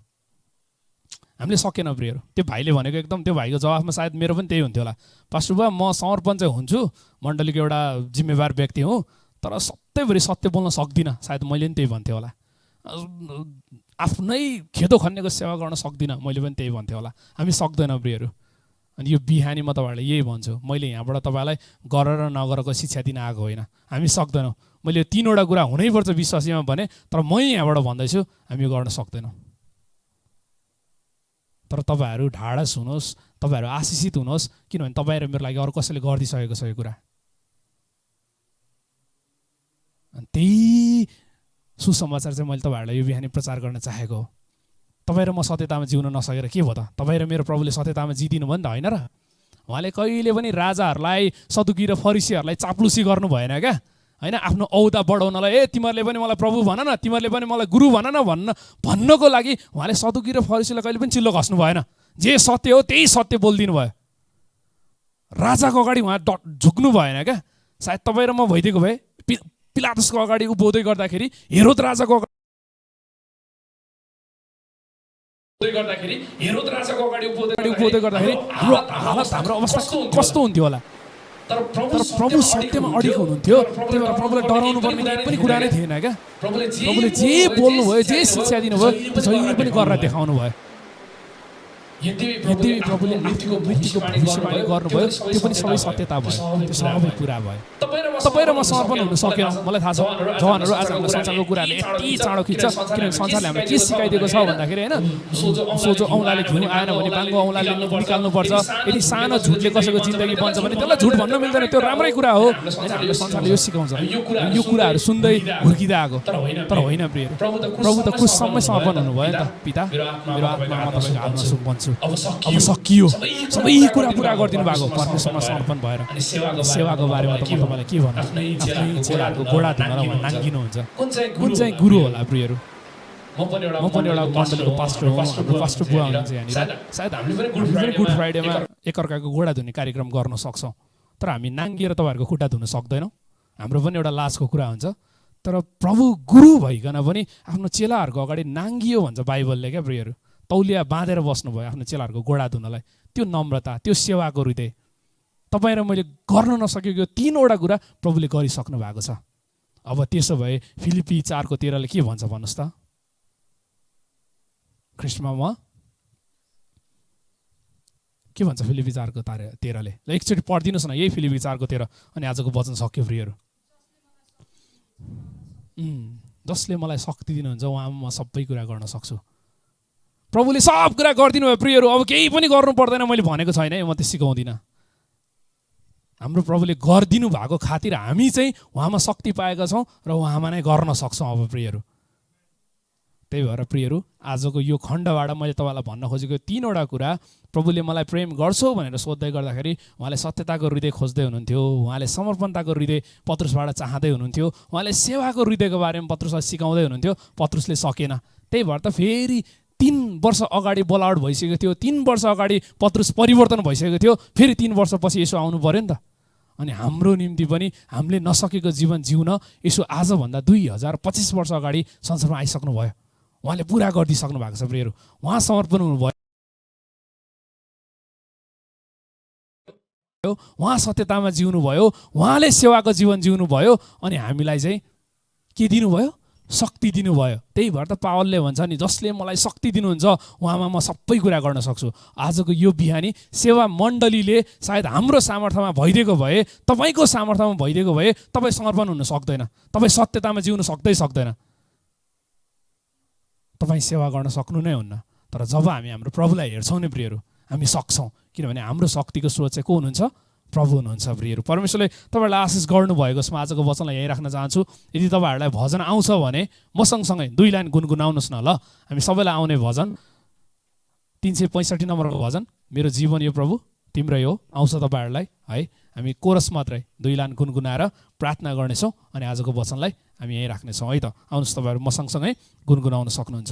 हामीले सकेन प्रियहरू। त्यो भाइले भनेको एकदम, त्यो भाइको जवाफमा सायद मेरो पनि त्यही हुन्थ्यो होला, पास्टर बुवा म समर्पण चाहिँ हुन्छु, मण्डलीको एउटा जिम्मेवार व्यक्ति हुँ, तर सधैँभरि सत्य बोल्न सक्दिनँ, सायद मैले पनि त्यही भन्थेँ होला। आफ्नै खेदो खन्नेको सेवा गर्न सक्दिनँ, मैले पनि त्यही भन्थेँ होला। हामी सक्दैनौँ प्रियहरू। अनि यो बिहानी म तपाईँहरूलाई यही भन्छु, मैले यहाँबाट तपाईँलाई गर र नगरको शिक्षा दिन आएको होइन, हामी सक्दैनौँ। मैले यो 3वटा कुरा हुनैपर्छ विश्वासीमा भने, तर म यहाँबाट भन्दैछु हामी गर्न सक्दैनौँ। तर तपाईँहरू ढाडस हुनुहोस्, तपाईँहरू आशिषित हुनुहोस्, किनभने तपाईँ र मेरो लागि अरू कसैले गरिदिइसकेको छ यो कुरा। अनि त्यही सुसमाचार चाहिँ मैले तपाईँहरूलाई यो बिहानी प्रचार गर्न चाहेको हो। तपाईँ र म सत्यतामा जिउन नसकेर के भयो त? तपाईँ र मेरो प्रभुले सत्यतामा जिदिनु भयो नि त, होइन र? उहाँले कहिले पनि राजाहरूलाई, सदुकी र फरिसीहरूलाई चाप्लुसी गर्नु भएन क्या, होइन? आफ्नो औदा बढाउनलाई तिमीहरूले पनि मलाई प्रभु भन न, तिमीहरूले पनि मलाई गुरु भन न भन्नको लागि उहाँले सदुकी र फरिसीलाई कहिले पनि चिल्लो घस्नु भएन। जे सत्य हो त्यही सत्य बोलिदिनु भयो। राजाको अगाडि उहाँ झुक्नु भएन क्या। सायद तपाईँ र म भइदिएको भए पिलातसको अगाडि उभ्याउँदै गर्दाखेरि, हेरोद राजाको अगाडि उभ्याउँदै गर्दाखेरि हाम्रो अवस्था कस्तो हुन्थ्यो होला? तर प्रभु सत्यमा अडिको हुनुहुन्थ्यो, त्यही भएर प्रभुलाई डराउनु पर्ने केही पनि कुरा नै थिएन क्या। प्रभुले जे बोल्नुभयो, जे शिक्षा दिनुभयो त्यो जहिले पनि गरेर देखाउनु भयो। यद्यपि प्रभुले मृत्युको भविष्यवाणी गर्नुभयो त्यो पनि सबै सत्यता भयो, त्यो सबै पुरा भयो। तपाईँ र म समर्पण हुन सकेनौँ। मलाई थाहा छ जवानहरू आज हाम्रो संसारको कुराले यति चाँडो खिच्छ, किनभने संसारले हामीलाई के सिकाइदिएको छ भन्दाखेरि होइन, सोझो औँलाले घिउ आएन भने बाङ्गो औँलाले निकाल्नुपर्छ, यदि सानो झुटले कसैको जिन्दगी बन्छ भने त्यसलाई झुट भन्नु मिल्दैन, त्यो राम्रै कुरा हो होइन। हाम्रो संसारले यो सिकाउँछ, यो कुराहरू सुन्दै हुर्किँदै आएको, तर होइन प्रिय, प्रभु त क्रुससम्मै समर्पण हुनुभयो नि त। पिता मेरो आत्मा म तपाईँको हातमा सुम्पन्छु, अब सकियो, सबै कुरा पुरा गरिदिनु भएको परमेश्वरमा समर्पण भएर। सेवाको बारेमा त म तपाईँलाई के भन्नु, आफ्नै चेलाहरूको गोडा धुन र उहाँ नाङ्गिनुहुन्छ। कुन चाहिँ गुरु होला प्रियहरू? म पनि एउटा मण्डलीको पास्टर हो, हाम्रो पास्टर बुवा हुनुहुन्छ यहाँनिर। सायद हामीले पनि गुड फ्राइडेमा एकअर्काको गोडा धुने कार्यक्रम गर्न सक्छौँ, तर हामी नाङ्गिएर तपाईँहरूको खुट्टा धुन सक्दैनौँ। हाम्रो पनि एउटा लाजको कुरा हुन्छ। तर प्रभु गुरु भइकन पनि आफ्नो चेलाहरूको अगाडि नाङ्गियो भन्छ बाइबलले क्या प्रियहरू। तौलिया बाँधेर बस्नुभयो आफ्नो चेलाहरूको गोडा धुनलाई। त्यो नम्रता, त्यो सेवाको हृदय, तपाईँ र मैले गर्न नसकेको 3वटा कुरा प्रभुले गरिसक्नु भएको छ। अब त्यसो भए फिलिपी 4:13 के भन्छ भन्नुहोस् त? ख्रीष्टमा म के भन्छ फिलिपी 4:13 ल एकचोटि पढिदिनुहोस् न यही फिलिपी 4:13 अनि आजको वचन सक्यो प्रियहरू। जसले मलाई शक्ति दिनुहुन्छ उहाँमा म सबै कुरा गर्न सक्छु। प्रभुले सब कुरा गरिदिनु भयो प्रियहरू, अब केही पनि गर्नु पर्दैन मैले भनेको छैन है, म त्यो सिकाउँदिनँ। हाम्रो प्रभुले गरिदिनु भएको खातिर हामी चाहिँ उहाँमा शक्ति पाएका छौँ र उहाँमा नै गर्न सक्छौँ। अब प्रियहरू त्यही भएर प्रियहरू आजको यो खण्डबाट मैले तपाईँलाई भन्न खोजेको 3वटा कुरा, प्रभुले मलाई प्रेम गर्छौ भनेर सोध्दै गर्दाखेरि उहाँले सत्यताको हृदय खोज्दै हुनुहुन्थ्यो, उहाँले समर्पणताको हृदय पत्रुसबाट चाहँदै हुनुहुन्थ्यो, उहाँले सेवाको हृदयको बारेमा पत्रुसलाई सिकाउँदै हुनुहुन्थ्यो। पत्रुसले सकेन, त्यही भएर त फेरि 3 वर्ष अगाडि बोलावट भइसकेको थियो, 3 वर्ष अगाडि पत्रुस परिवर्तन भइसकेको थियो, फेरि 3 वर्षपछि यसो आउनु पर्यो नि त। अनि हाम्रो निम्ति पनि हामीले नसकेको जीवन जिउन यसो आजभन्दा 2025 वर्ष अगाडि संसारमा आइसक्नु भयो। उहाँले पुरा गरिदिइसक्नु भएको छ प्रियहरू, उहाँ समर्पण हुनुभयो, उहाँ सत्यतामा जिउनु भयो, उहाँले सेवाको जीवन जिउनु भयो, अनि हामीलाई चाहिँ के दिनुभयो? शक्ति दिनुभयो। त्यही भएर त पावलले भन्छ नि जसले मलाई शक्ति दिनुहुन्छ उहाँमा म सबै कुरा गर्न सक्छु। आजको यो बिहानी सेवा मण्डलीले सायद हाम्रो सामर्थ्यमा भइदिएको भए, तपाईँको सामर्थ्यमा भइदिएको भए तपाईँ समर्पण हुन सक्दैन, तपाईँ सत्यतामा जिउन सक्दैन, तपाईँ सेवा गर्न सक्नु नै हुन्न। तर जब हामी हाम्रो प्रभुलाई हेर्छौँ नि प्रियहरू हामी सक्छौँ, किनभने हाम्रो शक्तिको स्रोत चाहिँ को हुनुहुन्छ? प्रभु हुनुहुन्छ प्रियहरू। परमेश्वरले तपाईँहरूलाई आशिष गर्नुभएको छ। म आजको वचनलाई यहीँ राख्न चाहन्छु। यदि तपाईँहरूलाई भजन आउँछ भने म सँगसँगै 2 लाइन गुनगुनाउनुहोस् न ल। हामी सबैलाई आउने भजन 365 नम्बरको भजन, मेरो जीवन यो प्रभु तिम्रै हो, आउँछ तपाईँहरूलाई है। हामी कोरस मात्रै 2 लाइन गुनगुनाएर प्रार्थना गर्नेछौँ अनि आजको वचनलाई हामी यहीँ राख्नेछौँ है त। आउनुहोस् तपाईँहरू म सँगसँगै गुनगुनाउन सक्नुहुन्छ।